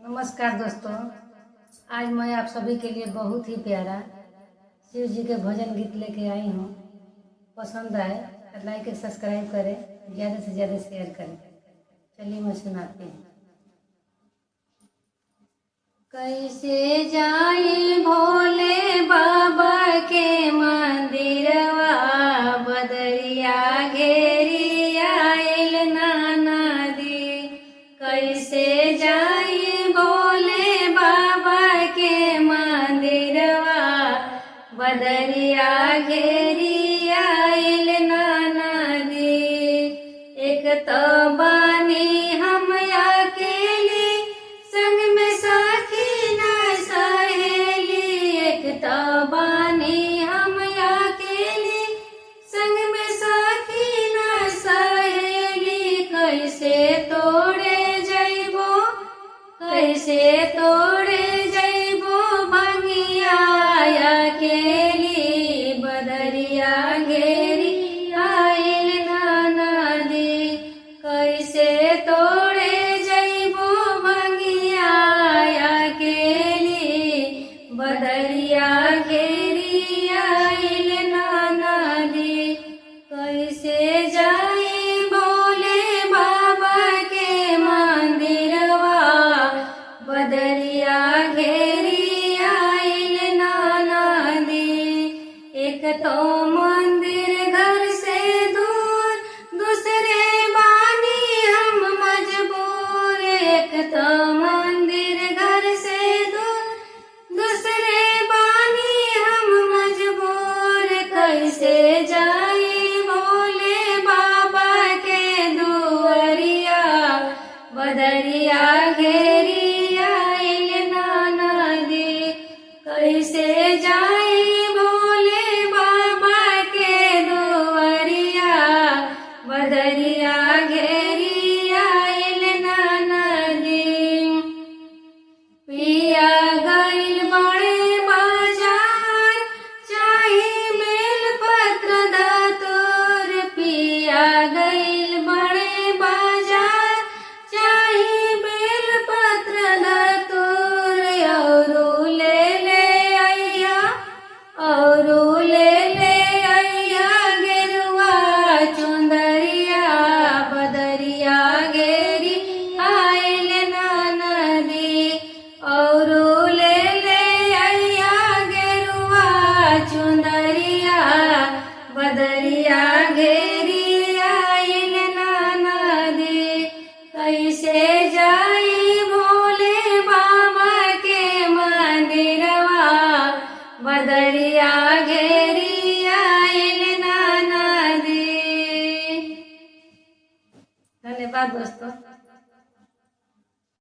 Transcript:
नमस्कार दोस्तों, आज मैं आप सभी के लिए बहुत ही प्यारा शिव जी के भजन गीत लेके आई हूँ। पसंद आए तो लाइक और सब्सक्राइब करें, ज़्यादा से ज़्यादा शेयर करें। चलिए मैं सुनाती हूँ। कैसे जाए भोले बाबा के मंदिरवा, बदरिया घेरी आयल नाना दी। कैसे जाए भोले बाबा के मंदिरवा, बदरिया घेरी आयल नाना दी। एक तो बानी हम अकेली, संग में साखी ना सहेली। एक तो बानी हम अकेली, संग में साखी ना सहेली। कैसे तोड़े जइबो, कैसे तोड़े जइबो भंगिया अकेली, बदरिया घेरी आइल नाना दी। कैसे तोड़े जइबो भंगिया अकेली, बदरिया घेरी आइल नाना दी। कैसे जाई भोले बाबा के मंदिरवा, बदरिया घेरी आइल नाना दी। एक तो मंदिर घर से दूर, दूसरे बानी हम मजबूर। एक तो मंदिर घर से दूर, दूसरे बानी हम मजबूर। कैसे जाई भोले बाबा के दुआरिया, बदरिया घेरी आइल नाना दी। कैसे जाई भोले बाबा के दुआरिया, बदरिया घेरी आइल नाना दी। पिया गइल बड़े बाजार, चाही बेल पत्र धतूर। पिया गइल बड़े बाजार, चाही बेल पत्र धतूर। औरू ले ले अइहा, औरू ले ले अइहा गेरुआ चुंदरिया, बदरिया घेरी आइल नाना दी। औरू ले ले अइहा गेरुआ चुंदरिया, बदरिया घेरी आइल नाना दी। कैसे जाई भोले बाबा के मंदिरवा, बदरिया घेरी आइल नाना दी। धन्यवाद दोस्तों।